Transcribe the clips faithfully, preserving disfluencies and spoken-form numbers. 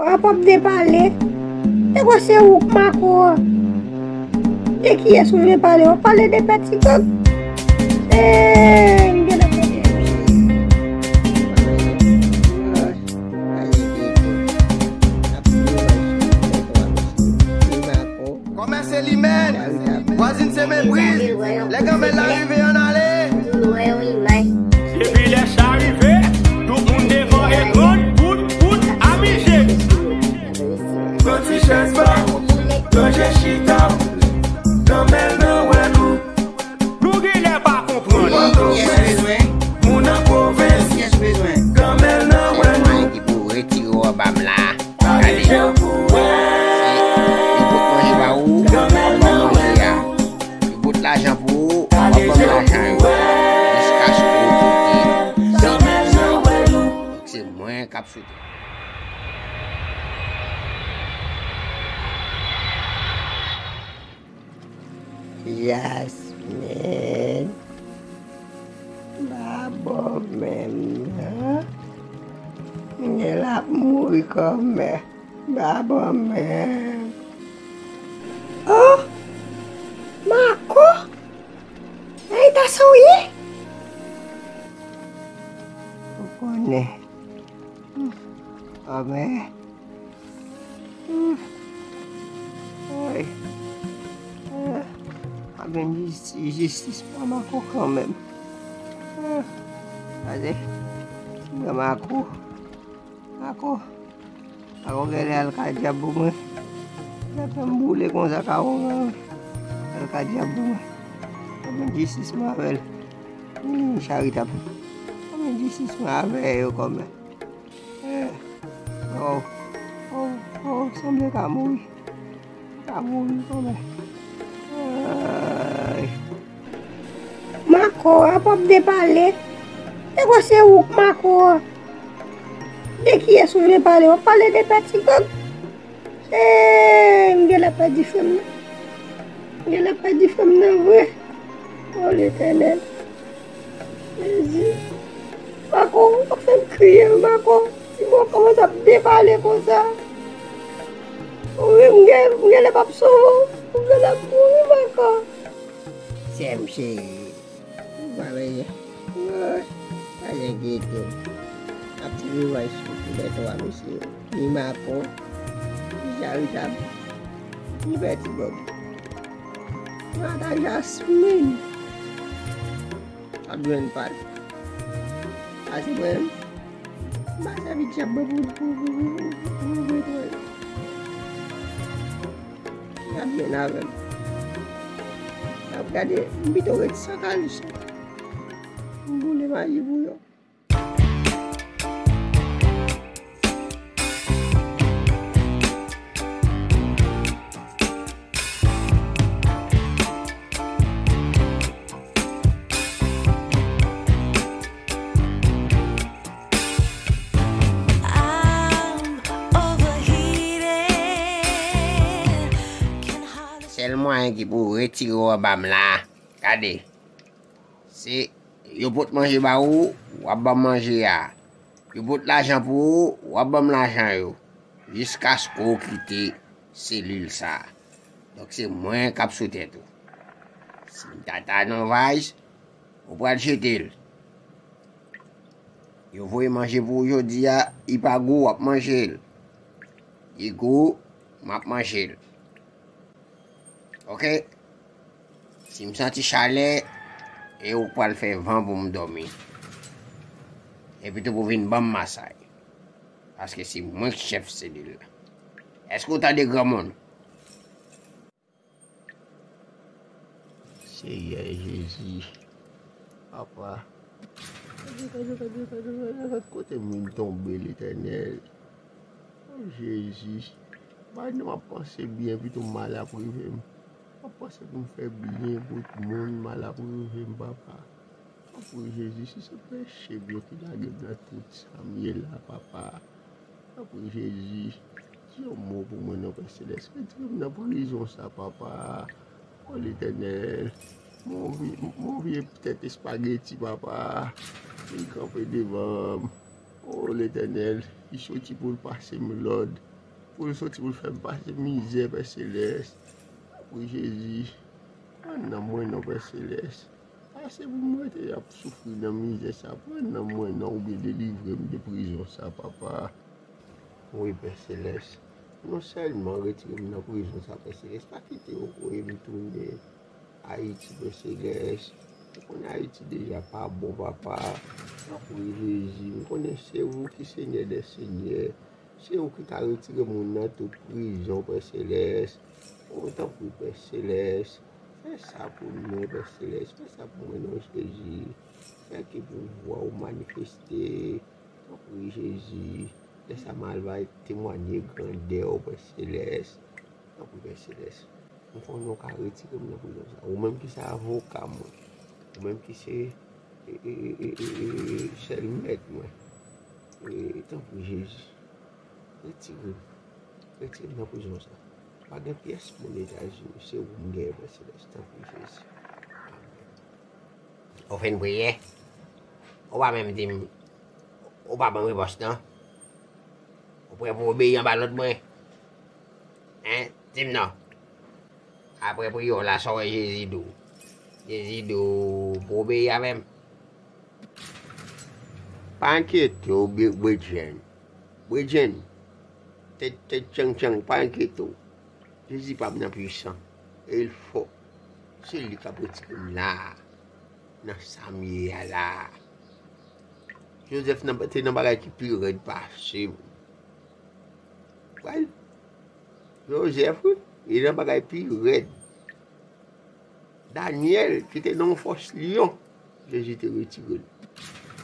W ap ap depale. E kwa se ou k Mako an? De kiyès ou vle pale? W ap pale de Pè Ti Gang? E, m gen nan pale. Kòmè se li menm. Vwazin se men briz. Lè granmèt la rive, ann ale. Depi lè sa rive, tout moun devan ekran, bout, bout, amize. Pran ti chèz ba, ranje chita. Granmèt nan wè nou. Nou genlè pa konprann. Moun Pòtoprens, moun nan pwovens. Granmèt nan wè nou. Ki pou retire w anba m la. Gade, se yo pot manje ba ou, w ap ban manje a. Yo pot lajan pou ou, w ap ban m lajan yo. Jiskaske w kite. Se mwen k ap sou tè. Jasmine. Babò menm nan. Gen l ap mouri kòmè. Babò menm. Oh! Mako! Nan eta sa w ye? Ou konnen. Kòmè. Hmm. Ay. Ah, pa gen jistis, jistis pa Mako kanmenm. Ah, gade. Mwen Mako. Mako. Mako genlè al ka dyab pou mwen. L ap fè m boule konsa ka ou. Al ka dyab pou mwen. Pa gen jistis mwen avè l. Hmm, charitab. Pa gen jistis mwen avè yo kòmè. Eh, oh, oh, oh, sanble ka mouri. Ka mouri kòmè. Ay. Mako, w ap ap depale. E kwa se ou k Mako an? De kiyès ou vle pale? W ap pale de Pè Ti Gang? Eh, m genlè pèdi frè m nan. M genlè pèdi frè m nan vre. O Letènèl. Jezi. Mako, w ap fè m kriye, Mako. Ti bò kòmanse ap depale konsa. Wi, m gen, m genlè p ap sove w. M genlè ap mouri, Mako. Sè m cheri. Ou pa bezwen. Woy, pa enkyete w. M ap tire w sou tou lè twa mesye yo. Ni Mako, ni Charitab, ni Pè Ti Gang. Mwen ak Jasmine. Ap jwenn pa l. Sa se mwen menm. M pa sèvi dyab mwen pou, pou, pou, pou, pou, pou, pou, y ap jwenn avè m. Y ap gade, m pito ret san kalis. M boule maji pou yo. Sèl mwayen ki pou retire w anba m la, gade. Se yo pot manje ba ou, w ap ban m manje a. Yo pot lajan pou ou, w ap ban m lajan yo. Jiskaske w kite selil sa a. Donk, se mwen k ap sou tèt ou. Si m tata nan vaj, ou pral jete l. Yo voye manje pou ou jodi a, li pa gou, w ap manje l. Li gou, m ap manje l. Oke? Si m santi chalè, e ou k pral fè van pou m dòmi. Epi tou pou vin ban m masay. Paske se mwen k chèf selil la. Èske w tande granmoun? Seyè Jezi, papa. Gade, gade, gade, gade, gade, gade kote m vin tonbe, Letènèl. O Jezi, bay nan m ap panse byen, pito mal ap rive m. M ap panse pou m fè byen pou tout moun, mal ap rive m, papa. Tanpri, Jezi, si se peche m yo ki lage m nan tout sa m ye la, papa. Tanpri, Jezi, di yon mo pou mwen non, Pè Selès. Retire m nan prizon sa, papa. O Letènèl, m on vye, m on vye tèt espageti, papa. Vin kanpe devan m. O Letènèl, li soti pou l pase m lòd. Pou l soti, pou l fè m pase mizè, Pè Selès. Tanpri, Jezi, pran nanm mwen non, Pè Selès. Ase pou m rete ap soufri nan mizè sa. Pran nanm mwen non, oubyen delivre m de prizon sa, Papa. Wi, Pè Selès. Non sèlman retire m nan prizon sa, Pè Selès, pa kite yo voye m tounen Ayiti, Pè Selès. Ou konnen Ayiti deja pa bon, Papa. Tanpri, Jezi, m konnen se ou ki Senyè dè senyè. Se ou ki ka retire moun nan tout prizon, Pè Selès. O, tanpri, Pè Selès. Fè sa pou mwen, Pè Selès. Fè sa pou mwen, non, Jezi. Fè ke pouvwa ou manifeste. Tanpri, Jezi. Lè sa m al va temwanye grandè w, Pè Selès. Tanpri, Pè Selès. M konnen w ka retire m nan prizon sa. Ou menm ki se avoka mwen. Ou menm ki se, e, e, e, e, e, e, sèl mèt mwen. E, tanpri, Jezi. Retire m. Retire m nan prizon sa. Pa gen pyès moun Etazini. Se ou m genyen, Pè Selès. Tanpri, Jezi. Amèn. Ou fin priye? Ou pa menm di m, ou pa ban m repons, non? Ou prè pou obeyi anba lòd mwen? Hein? Di m non. Apre priyè w la, sa w wè Jezi di w? Jezi di w pou obeyi avè m. Pa enkyete w, Bre-, Bredjenn. Bredjenn, tèt, tèt tchanng tchanng, pa enkyete w. Jezi pa m nan pwisan. E l fò. Se li k ap retire m la a, nan sa m ye a la a. Jozèf nan, te nan bagay ki pi rèd pase m. Wè l. Jozèf, wi, li nan bagay pi rèd. Danyèl, ki te nan yon fòs lyon, Jezi te retire l.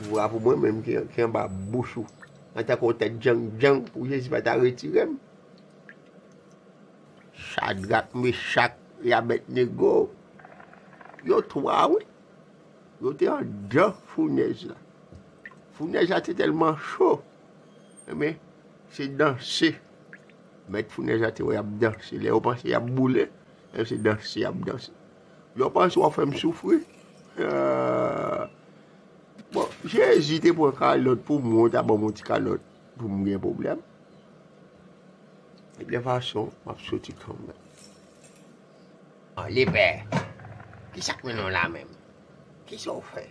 Pouvwa pou mwen menm ki, ki anba bouch ou, antanke yon tèt djanng djanng, pou Jezi pa ta retire m. Chadrak, Mechak e Abèdnego, yo twa, wi. Yo te anndan founèz la. Founèz la te tèlman cho. Enben, se danse. Mèt founèz la te wè y ap danse. Lè yo panse y ap boule, enben, se danse y ap danse. Lè w panse w ap fè m soufri. Ah. Bon, Jezi te pran kalòt pou mwen, w ta ban m yon ti kalòt pou m gen pwoblèm. De fason, m ap soti kanmenm. An, lepè, kisa k mennen w la menm? Kisa w fè?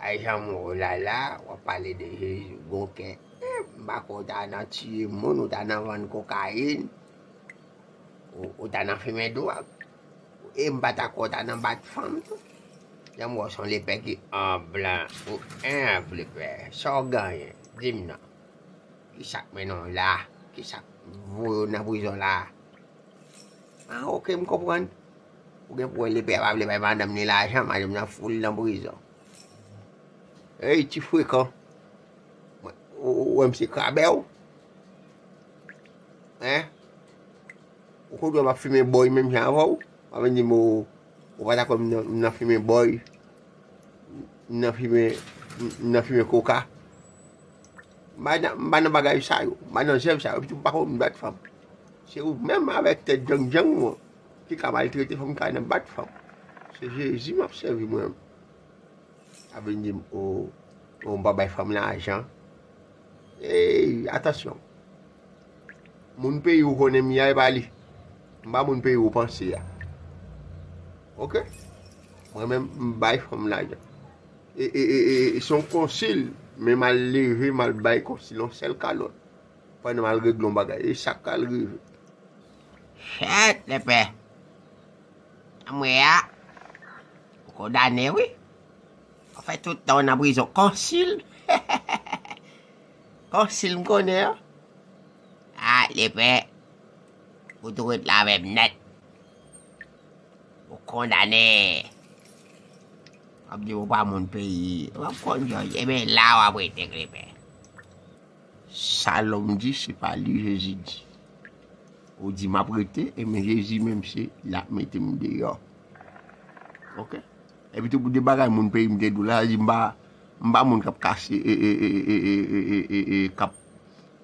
Ay, jan m wè w la la, w ap pale de Jezi, gon kè. E, m pa kwè w ta nan tiye moun, ou ta nan vann kokayin, ou, ou ta nan fimen dwòg. E m pa ta kwè w ta nan bat fanm tou. Jan m wè w se yon lepè ki enb, ou enb lepè. Sa w genyen? Di m non. Kisa k mennen w la? Kisa k voye w nan prizon la? Ah, ok, m konprann. Ou gen pou wè lepè a pa vle bay madanm li lajan, madanm nan fout l nan prizon. Ey, ti frekan. Ou, ou, ou wè m se krabè w? Hein? Ou konn wè m ap fimen bòy menm jan avè w? Pa vin di m ou, ou pa dakò m nan, m nan fimen bòy, m nan fimen, m nan fimen koka. M pa nan, m pa nan bagay sa yo, m pa nan zèv sa yo, epi tou m pa konn bat fanm. Se ou menm avèk tèt djanng djanng ou an ki ka maltrete fanm, ki ka nan bat fanm. Se Jezi m ap sèvi mwen. Ap vin di m, o, o, m pa bay fanm lajan. Ey, atansyon. Moun peyi w konnen m ye a, e pa li. M pa moun peyi w panse a. Ok? Mwen menm, m bay fanm lajan. E, e, e, e, e se yon konsil, men m al leve, m al bay konsil yon sèl kalòt. Pandan m al regle yon bagay. E sa k al rive. Chèt, lepè. Anmwe a. Ou kondane, wi. Ou fè tout tan w nan prizon. Konsil. Konsil m konnen an. A, lepè. Ou tou ret la avè m nèt. Ou kondane. W ap di w pa moun peyi. W ap konn jòj. Ebyen, la w ap rete, lepè. Sa lòm di, se pa li Jezi di. Ou di m ap rete, e men Jezi menm se l ap mete m deyò. Ok? Epi tou pou de bagay moun peyi m te di w la, sa di m pa, m pa moun k ap kase, e, e, k ap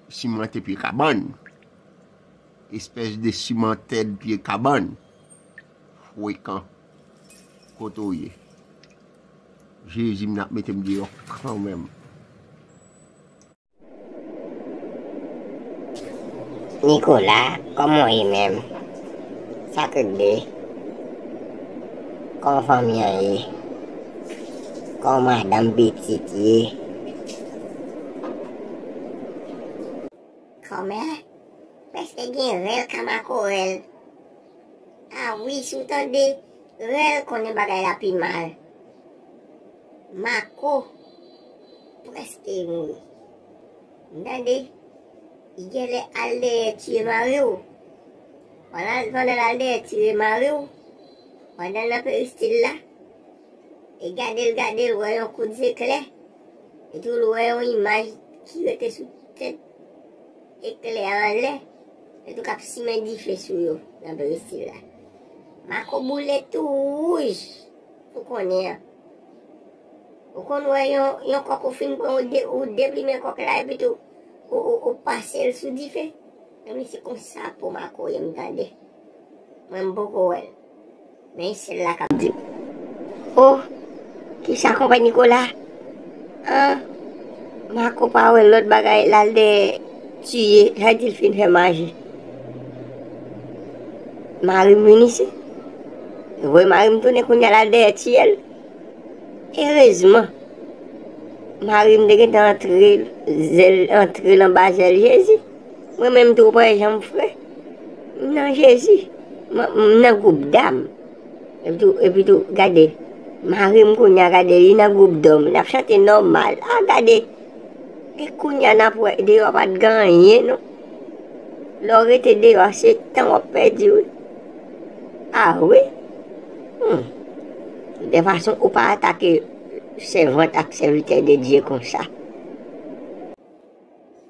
simante pye kabann. Espès de simantè de pye kabann. Frekan. Kote w ye? Jezi m ap mete m deyò kanmenm. Nicolas, kòman w ye menm? Sa k regle? Kòman fanmi an ye? Kòman madanm, pitit ye? Kòmè, prèske gen rèl ka makorèl. A wi, si w tande rèl, konnen bagay la pi mal. Mako prèske mouri. M tande, li genlè al dèyè tire mari w. Pandan, pandan l al dèyè tire mari w, pandan l nan peristil la, e gade l, gade l, wè yon kout zeklè. Epi tou l wè yon imaj ki rete sou tèt eklè a anlè. Epi tou k ap simen dife sou yo nan peristil la. Mako boule tou wouj. Ou konnen an. Ou konn wè yon, yon kòk ou fin pran, ou de-, ou deplimen kòk la, epi tou ou, ou, ou pase l sou dife. Ebyen, se konsa po Mako ye, m tande. Mwen, m poko wè l. Men sèl la k ap di m. O, kisa konpè Nicolas? An, Mako pa wè lòt bagay, l al dèyè tiye, sa di l fin fè maji. Mari m vin isit. Voye mari m tounen kounye a, l al dèyè tiye l. Erezman, mari m te gentan antre zèl, antre l anba zèl Jezi. Mwen menm tou, ou pa wè jan m fre? M nan Jezi. M, m nan gwoup dam. Epi tou, epi tou, gade, mari m kounye a, gade, li nan gwoup dòm. N ap chante nòmal. A, gade. E kounye a n ap wè, deyò a pa t gen anyen, non. Lè w rete deyò a, se tan w ap pèdi, wi. A, wi. Hmm. De fason, ou pa atake sèvant ak sèvitè de Dye konsa.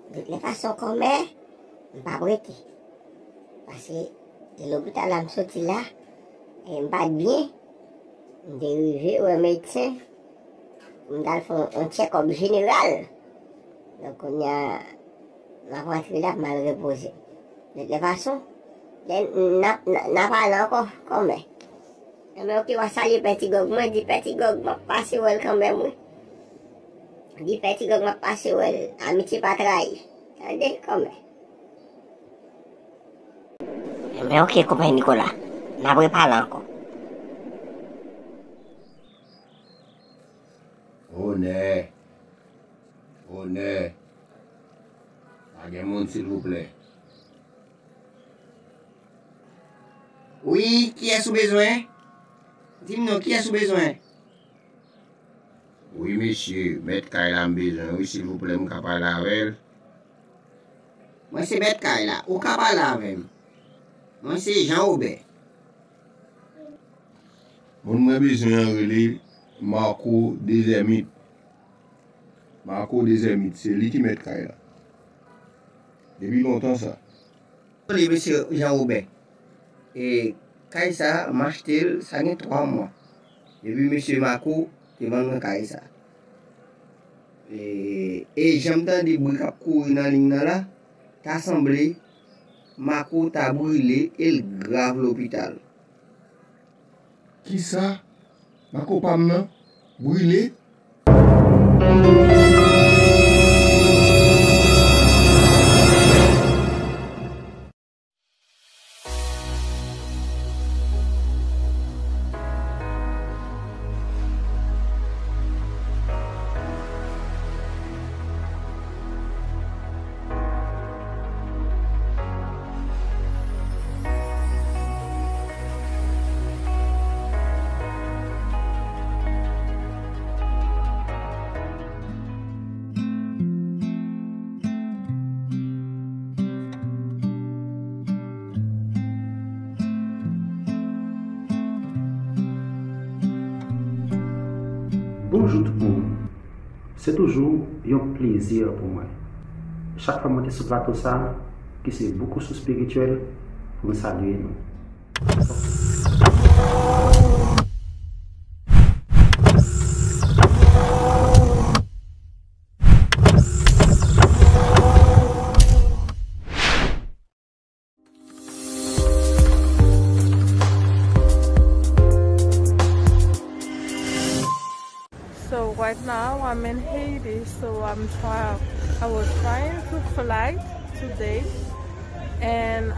De toute façon, kòmè, m p ap rete. Paske, de lopital la m soti la, e m pa t byen. M te rive wè medsen. M t al fè yon, yon check-up jeneral. Donk, kounye a, m ap rantre la, m al repoze. De toute façon, lè n, n ap, n, n a pale ankò, kòmè. Enben, oke, w a salye Pè Tigòg mwen, di Pè Tigòg, m ap pase wè l kanmenm, wi. Di Pè Tigòg, m ap pase wè l. Amitye pa trayi. Tande, kòmè. Enben, oke, konpè Nicolas. N ap repale ankò. Onè. Onè. Pa gen moun, silvouplè. Wi, kiyès ou bezwen? Di m non, kiyès ou bezwen? Wi, mesye, mèt kay la m bezwen, wi, silvouplè, m ka pale avè l? Mwen se mèt kay la, ou ka pale avè m. Mwen se Jan Wobè. Moun mwen bezwen an rele Marco Dezèmit. Marco Dezèmit, se li ki mèt kay la. Depi lontan sa. Li, mesye Jan Wobè. E kay sa, m achte l, sa gen twa mwa. Depi mesye Marco te vann mwen kay sa. E, e jan m tande bri k ap kouri nan liy nan la, ta sanble Marco ta brile e l grav lopital. Kisa? Marco pa m nan brile? Bonjou tout moun. Se toujou yon plezi pou mwen. Chak fwa mwen te sou plato sa, ki se Book Sous Spirityèl, pou m salye nou. So right now I'm in Haiti, so I'm try I was trying to fly today And